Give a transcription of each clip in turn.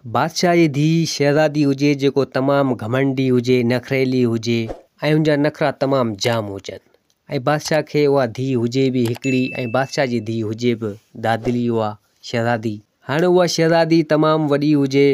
بادشاهه جي ڌيء شهزادي هجي جيڪو تمام گهمنڊي هجي، نخريلي هجي ۽ ان جا نخرا تمام جام هجن ۽ بادشاهه کي اها ڌيء هجي به هڪڙي ۽ بادشاهه جي ڌيء هجي به دادلي اها شهزادي. هاڻي اها شهزادي تمام وڏي هجي،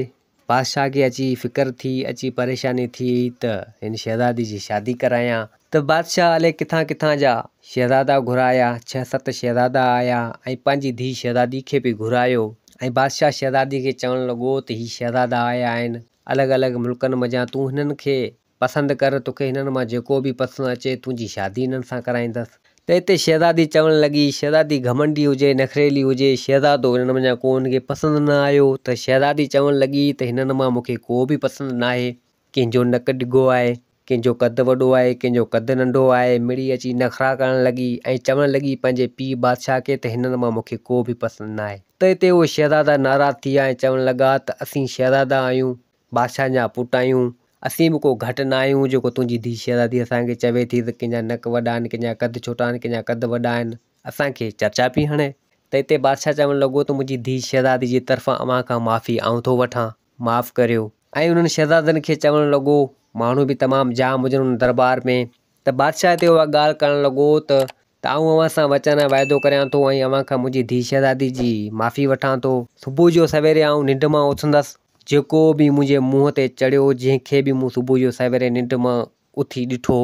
بادشاهه کي اچي فڪر ٿي، اچي پريشاني ٿي ته هن شهزادي جي شادي ڪرايان ته بادشاهه الائي ڪٿان ڪٿان جا شهزادا گهرايا، ڇهه ست شهزادا آيا ۽ پنهنجي ڌيء شهزادي کي به گهرايو ۽ بادشاهه شهزادي کي چوڻ لڳو ته هي شهزادا آيا آهن الڳ الڳ ملڪن منجهان تون هنن کي پسند ڪر توکي هنن مان جيڪو به پسند اچي تنهنجي شادي هنن سان ڪرائيندس. ته اتي شهزادي چوڻ لڳي، شهزادي گهمنڊي هجي، نخريلي هجي، شهزادو هنن منجهان ڪو هن کي پسند نه آيو ته شهزادي چوڻ لڳي ته هنن مان مون کي ڪو به پسند ناهي، ڪنهن جو نڪ ڊگهو آهي، ڪنهن جو قد وڏو آهي، ڪنهن جو قد ننڍو آهي، مڙئي اچي نخرا ڪرڻ لڳي ۽ چوڻ لڳي پنهنجي پيء بادشاهه کي ته هنن مان مون کي ڪو به پسند ناهي. ته اتي اهي شهزادا ناراض ٿي ويا ۽ چوڻ لڳا ته اسين شهزادا آهيون، بادشاهن جا پٽ آهيون، اسين به ڪو گهٽ نه آهيون، جيڪو تنهنجي ڌيء شهزادي اسان کي چوي ٿي ته ڪنهن جا نڪ وڏا آهن، ڪنهن جا قد ڇوٽا آهن، ڪنهن جا قد وڏا آهن، اسان کي چرچا پئي هڻي. ته اتي بادشاهه چوڻ لڳو ته منهنجي ڌيء شهزادي جي طرفان اوهان کان معافي آئون ٿو وٺان، معاف ڪريو. ۽ انهن شهزادن کي چوڻ لڳو، ماڻهو به تمام جام هجن ان دربار ۾، ته بادشاهه هتي اها ڳالهه ڪرڻ لڳو ته ته آئون اوهان سان وچن ۽ واعدو ڪريان ٿو ۽ اوهان کان منهنجي ڌيء شهزادي جي معافي وٺان ٿو. صبح جو سويري آئون ننڊ مان اٿندس، جيڪو به منهنجي منهن تي چڙهيو، جنهن کي به مون صبح جو سويري ننڊ مان اٿي ڏٺو،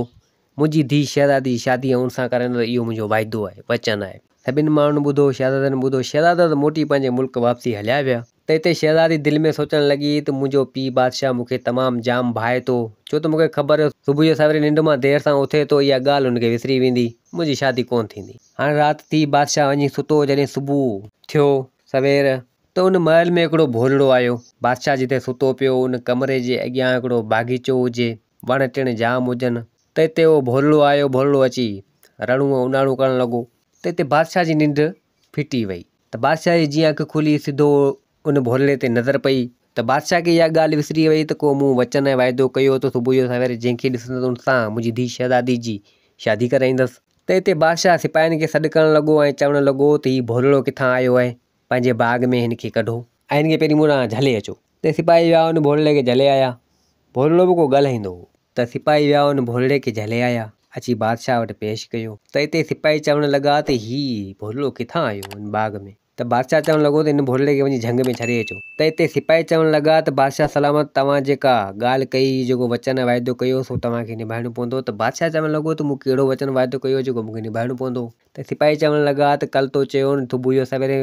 منهنجي ڌيء شهزادي جي شادي آئون ان سان ڪرائيندس، اهو منهنجو واعدو آهي، وچن آهي. سڀني ماڻهن ٻڌو، شهزادن ٻڌو، شهزادا ته موٽي پنهنجي ملڪ واپسي هليا ويا. ته اتي شهزادي دل ۾ سوچڻ لڳي ته منهنجو پيء بادشاهه مون کي تمام جام ڀانئي ٿو، ڇو ته مون کي خبر هيو صبح جو سويري ننڊ مان دير سان اٿي ٿو، اها ڳالهه هن کي وسري ويندي، منهنجي شادي ڪونه ٿيندي. هاڻي رات ٿي، بادشاهه وڃي ستو، جڏهن صبح ٿيو سوير ته ان محل ۾ هڪڙو ڀولڙو آيو. بادشاهه جتي ستو پيو ان ڪمري جي اڳيان هڪڙو باغيچو هجي، وڻ ٽڻ جام هجن، ته اتي اهو ڀولڙو آيو، ڀولڙو اچي رڙون ۽ اوناڙون ڪرڻ لڳو، ته اتي بادشاهه جي ننڊ ڦٽي وئي. ته بادشاهه جي جيئن اک کلي سڌو ان ڀولڙي تي نظر پئي ته بادشاهه کي اها ڳالهه وسري وئي ته ڪو مون وچن ۽ واعدو ڪيو ته صبح جو سوير جنهن کي ڏسندس ان سان منهنجي ڌيء شهزادي جي شادي ڪرائيندس. ته اتي بادشاهه سپاهين کي سڏ ڪرڻ لڳو ۽ چوڻ لڳو ته هي ڀولڙو ڪٿان آيو آهي، پنهنجي باغ ۾ هن کي ڪڍو. ۽ هن کي پهرين مون ڏانهن جهلي اچو. ته سپاهي ويا ان ڀولڙي کي جهلي آيا. ڀولڙو به ڪو ڳالهائيندو هو. ته سپاهي ويا ان ڀولڙي کي جهلي آيا، اچي بادشاهه وٽ پيش ڪيو. ته اتي سپاهي چوڻ لڳا ته هي ڀولڙو ڪٿان آيو هن باغ ۾؟ ته بادشاهه چوڻ لڳو ته هن ڀولڙي کي وڃي جهنگ ۾ ڇڏي اچو. ته اتي سپاهي چوڻ لڳا ته بادشاهه سلامت توهان جيڪا ڳالهه ڪئي، جيڪو وچن ۽ واعدو ڪيو سو توهان کي نڀائڻو پوندو. ته بادشاهه چوڻ لڳو ته مون ڪهڙو وچن واعدو ڪيو جيڪو مون کي نڀائڻو پوندو؟ ته سپاهي چوڻ لڳا ته ڪل تو چيو نه صبح جو سويري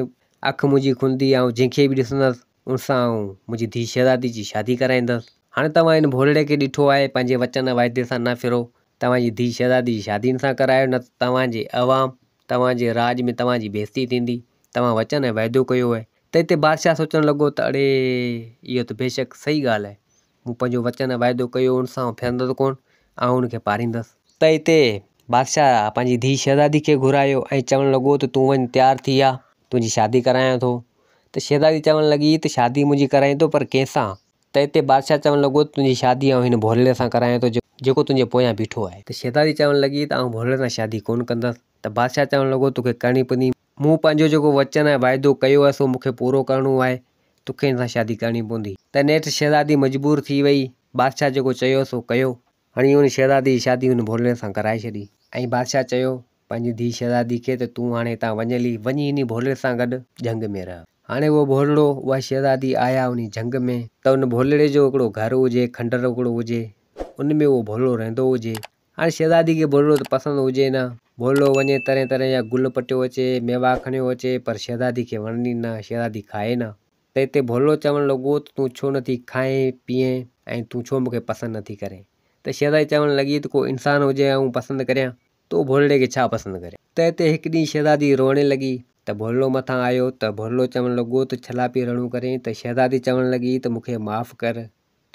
اک منهنجي کلندي آئون جنهن کي به ڏسندس ان سان آئون منهنجي ڌيء شهزادي جي شادي ڪرائيندس. هاڻي توهان هن ڀولڙي کي ڏٺو آهي، پنهنجي وچن ۽ واعدي سان نه ڦرو. توهان جي ڌيء شهزادي جي شادي هن سان ڪرايو، نه ته توهان جي عوام، توهان جي راڄ ۾ توهان جي بيعزتي ٿيندي. توهان وچن ۽ واعدو ڪيو آهي. ته اتي بادشاهه سوچڻ لڳو ته اڙي، اهو ته بيشڪ صحيح ڳالهه آهي. مون پنهنجو وچن ۽ واعدو ڪيو، ان سان آئون ڦرندس ڪونه، آئون ان کي پاريندس. ته اتي بادشاهه پنهنجي ڌيء شهزادي کي گهرايو ۽ چوڻ لڳو ته تون وڃ تيار ٿي آ، تنهنجي شادي ڪرايان ٿو. ته شهزادي چوڻ لڳي ته شادي منهنجي ڪرائين ٿو پر ڪنهن سان؟ ته اتي بادشاهه چوڻ لڳو ته تنهنجي شادي آئون هن ڀولڙي سان ڪرايان ٿو جيڪو تنهنجي پويان بيٺو آهي. ته شهزادي چوڻ لڳي ته آئون ڀولڙي سان شادي ڪونه ڪندس. ته بادشاهه چوڻ لڳو توکي ڪرڻي پوندي. مون پنهنجو جيڪو وچن ۽ واعدو ڪيو آهي سو مون کي پورو ڪرڻو آهي. توکي هن سان شادي ڪرڻي پوندي. ته نيٺ شهزادي مجبور ٿي وئي. بادشاهه جيڪو چيو سو ڪيو. هڻي ان شهزادي جي شادي ان ڀولڙي سان ڪرائي ڇڏي. ۽ بادشاهه چيو پنهنجي ڌيء شهزادي کي ته تون هاڻي هتان وڃ هلي، وڃي انهي ڀولڙي سان گڏ جهنگ ۾ رهه. هاڻي اهو ڀولڙو، اها شهزادي آيا انهي جهنگ ۾، ته ان ڀولڙي جو هڪڙو گهر هجي، کنڊر هڪڙو هجي، ان ۾ اهو ڀولڙو رهندو هجي. هاڻي شهزادي کي ڀولڙو ته پسند هجي نه. ڀولڙو وڃي طرح طرح جا گل پٽيو اچي، ميوا کڻيو اچي، پر شهزادي کي وڻن ئي نه، شهزادي کائي نه. ته اتي ڀولڙو چوڻ لڳو ته تون ڇو نٿي کائين پيئين ۽ تون ڇو مون کي پسند نٿي ڪرين؟ ته شهزادي چوڻ لڳي ته ڪو انسان هجي ۽ آئون پسند ڪريان. تو ڀولڙي کي ڇا پسند ڪريان؟ ته اتي هڪ ڏينهن شهزادي روئڻ لڳي ته ڀولڙو مٿان آيو ته ڀولڙو چوڻ لڳو ته ڇلا پئي رڙون ڪرين ته شهزادي چوڻ لڳي ته مون کي معاف ڪر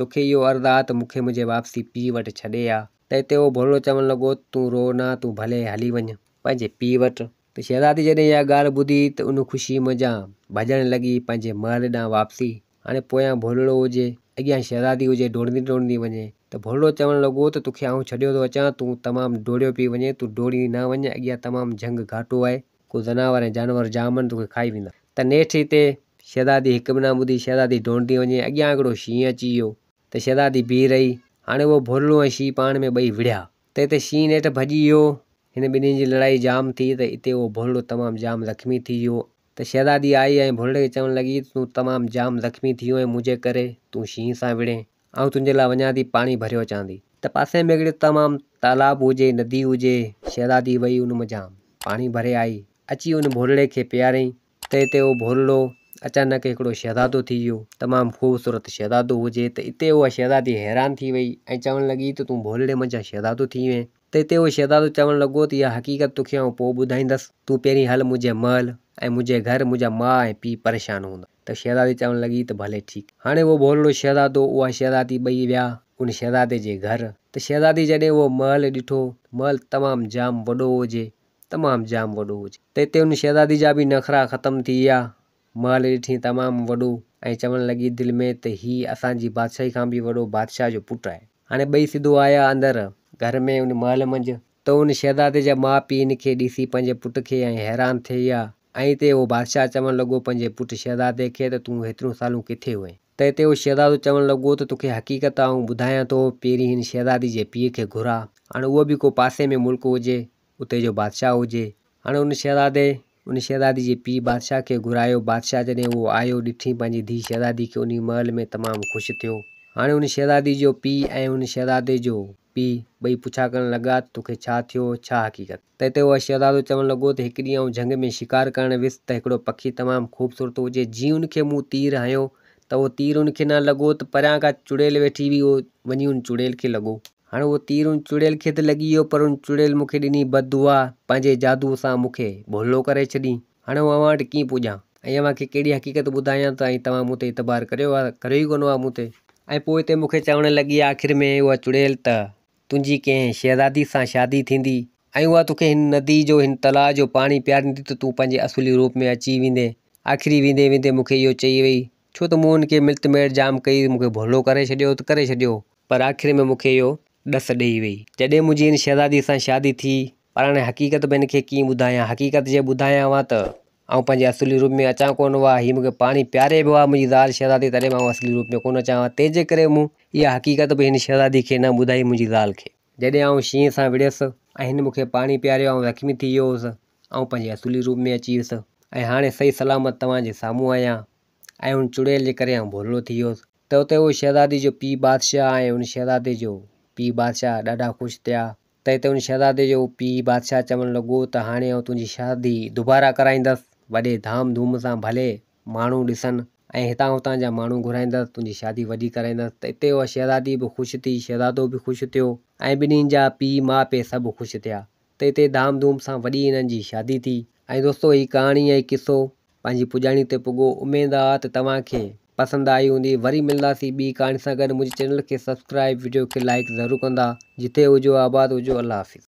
توکي اهو عرض آ ته مون کي منهنجي واپسي پيء وٽ ڇڏي آ ته اتي اهو ڀولڙو چوڻ لڳو ته تون روء نه تون ڀلي هلي وڃ پنهنجي پيء وٽ ته شهزادي جڏهن اها ڳالهه ٻڌي ته ان خوشيء منجهان ڀڄڻ لڳي پنهنجي محل ڏانهن واپسي. هاڻي پويان ڀولڙو هجي، اڳيان شهزادي هجي ڊوڙندي ڊوڙندي وڃي ته ڀولڙو چوڻ لڳو ته توکي آئون ڇڏيو ٿو اچان، تون تمام ڊوڙيو پئي وڃين، تون ڊوڙي نه وڃ، اڳيان تمام جهنگ گهاٽو آهي، ڪو زناور ۽ جانور جام آهن، توکي کائي ويندا. ته نيٺ اتي شهزادي هڪ به نه ٻڌي، شهزادي ڊوڙندي وڃي، اڳيان هڪڙو شينهن اچي ويو ته شهزادي بيهي رهي. هاڻي اهو ڀولڙو ۽ شينهن پاڻ ۾ ٻئي وڙهيا ته هتي شينهن نيٺ ڀڄي ويو. هن ٻنهي جي لڙائي جام ٿي ته اتي اهو ڀولڙو تمام جام زخمي ٿي ويو ته شهزادي آئي ۽ ڀولڙي کي چوڻ لڳي ته تون تمام جام زخمي ٿي ويو آهين منهنجي ڪري تون شينهن سان وڙهين. آئون تنهنجي لاء وڃان ٿي پاڻي ڀريو اچان ٿي. ته پاسي ۾ هڪڙي تمام تالاب هجي، ندي هجي، شهزادي وئي ان منجهان پاڻي ڀري آئي، اچي ان ڀولڙي کي پياريائين ته اتي اهو ڀولڙو اچانڪ هڪڙو شهزادو ٿي ويو، تمام خوبصورت شهزادو هجي ته اتي اها شهزادي حيران ٿي وئي ۽ چوڻ لڳي ته تون ڀولڙي منجهان شهزادو ٿي وئين؟ ته اتي اهو شهزادو چوڻ لڳو ته اها حقيقت توکي آئون پوء ٻڌائيندس، تون پهرين هل منهنجي محل ۽ منهنجي گهر منهنجا ماء ۽ پيء پريشان هوندا. ته شهزادي چوڻ لڳي ته ڀلي ٺيڪ. هاڻي اهو ڀولڙو شهزادو اها شهزادي ٻئي ويا ان شهزادي جي گهر ته شهزادي جڏهن اهو محل ڏٺو محل تمام جام وڏو هجي تمام جام وڏو هجي ته اتي ان شهزادي جا به نخرا ختم ٿي ويا محل ڏٺي تمام وڏو ۽ چوڻ لڳي دل ۾ ته هي اسان جي بادشاهي کان به وڏو بادشاهه جو پٽ آهي. هاڻي ٻئي سڌو آيا اندر گهر ۾ ان محل منجهه ته ان شهزادي جا ماء پيء هن کي ڏسي پنهنجي پٽ کي ۽ حيران ٿي ويا ۽ اتي اهو بادشاهه چوڻ لڳو پنهنجي پٽ شهزادي کي ته تون هيتريون سالون ڪٿي هئين؟ ته اتي اهو شهزادو چوڻ لڳو ته توکي حقيقت آئون ٻڌايان ٿو پهرين هن شهزادي جي پيء کي گهراء هاڻي اهو به ڪو پاسي ۾ ملڪ هجي اتي جو بادشاهه هجي. هاڻي ان شهزادي ان شهزادي جي پيء بادشاهه کي گهرايو. بادشاهه جڏهن اهو آيو، ڏٺي پنهنجي ڌيء شهزادي کي انهي محل ۾ تمام خوش ٿيو. هاڻي ان شهزادي جو پيء ۽ ان شهزادي جو پيء ٻئي پڇا ڪرڻ لڳا ته توکي ڇا ٿيو، ڇا حقيقت؟ ته اتي اهو شهزادو چوڻ لڳو ته هڪ ڏينهن آئون جهنگ ۾ شڪار ڪرڻ ويس ته هڪڙو پکي تمام خوبصورت هجي، جيئن ان کي مون تير هنيو ته اهو تير ان کي نه لڳو ته پريان ڪا چڙيل ويٺي هئي اهو وڃي ان چڙيل کي لڳو. هاڻي اهو تير ان چڙيل کي ته لڳي ويو پر ان چڙيل مون کي ڏني بد دعا، پنهنجي جادوء سان مون کي ڀولو ڪري ڇڏين. هاڻي آئون اوهان وٽ ڪيئن پڄان ۽ اوهان کي ڪهڙي حقيقت ٻڌايان ته ۽ توهان مون تي اعتبار ڪريو ها، ڪريو ئي ڪونه هئا مون تي. ۽ پوء اتي مون کي چوڻ لڳي آخر ۾ اها چڙيل ته تنهنجي ڪنهن شهزادي سان شادي ٿيندي ۽ اها توکي هن ندي جو هن تلاء جو پاڻي پياريندي ته تون پنهنجي اصلي روپ ۾ اچي ويندين. آخري ويندي ويندي مون کي اهو چئي وئي، ڇو ته مون هن کي ملت ميڙ جام ڪئي، مون کي ڀولو ڪري ڇڏيو ته ڪري ڇڏيو. پر آخر ۾ مون کي اهو ڏس ڏيئي وئي. جڏهن منهنجي هن شهزاديء سان شادي ٿي، پر هاڻي حقيقت به هن کي ڪيئن ٻڌايان؟ حقيقت جي ٻڌايان ها ته آئون پنهنجي اصلي روپ ۾ اچان ڪونه ها. هيء مون کي پاڻي پياري به ها منهنجي زال شهزادي، تڏهن به آئون اصلي روپ ۾ ڪونه اچان ها. تنهن جي ڪري مون اها حقيقت به هن شهزاديء کي نه ٻڌائي منهنجي زال کي. جڏهن آئون شينهن سان وڙهيس ۽ هن مون کي پاڻي پياريو، آئون زخمي ٿي ويو هوس. آئون پنهنجي اصلي روپ ۾ اچي ويس ۽ هاڻي صحيح سلامت توهان جي سامهون آهيان ۽ ان چڙيل جي ڪري آئون ڀولڙو ٿي ويو هوس. ته اتي اهو شهزادي جو پيء بادشاهه ۽ ان شهزادي جو پيء بادشاهه ڏاڍا خوش ٿيا. ته اتي ان شهزادي جو پيء بادشاهه چوڻ لڳو ته هاڻي آئون تنهنجي شادي دوباره ڪرائيندس، وڏي ڌام ڌوم سان ڀلي ماڻهو ڏسن ۽ هتان هتان جا ماڻهو گهرائيندس، تنهنجي شادي وڏي ڪرائيندس. ته اتي اها شهزادي به خوش ٿي، شهزادو به خوش ٿيو ۽ ٻنهي جا پيء ماء پي سڀ خوش ٿيا. ته اتي ڌام ڌوم سان وڏي هنن جي شادي ٿي. ۽ دوستو هي ڪهاڻي ۽ قصو پنهنجي پڄاڻي تي پڳو اميد آ ته توهان کي پسند آئي هوندي وري ملنداسين ٻي ڪهاڻي سان گڏ منهنجي چينل کي سبسڪرائب وڊيو کي لائيڪ ضرور ڪندا جتي هجو آباد هجو الله حافظ.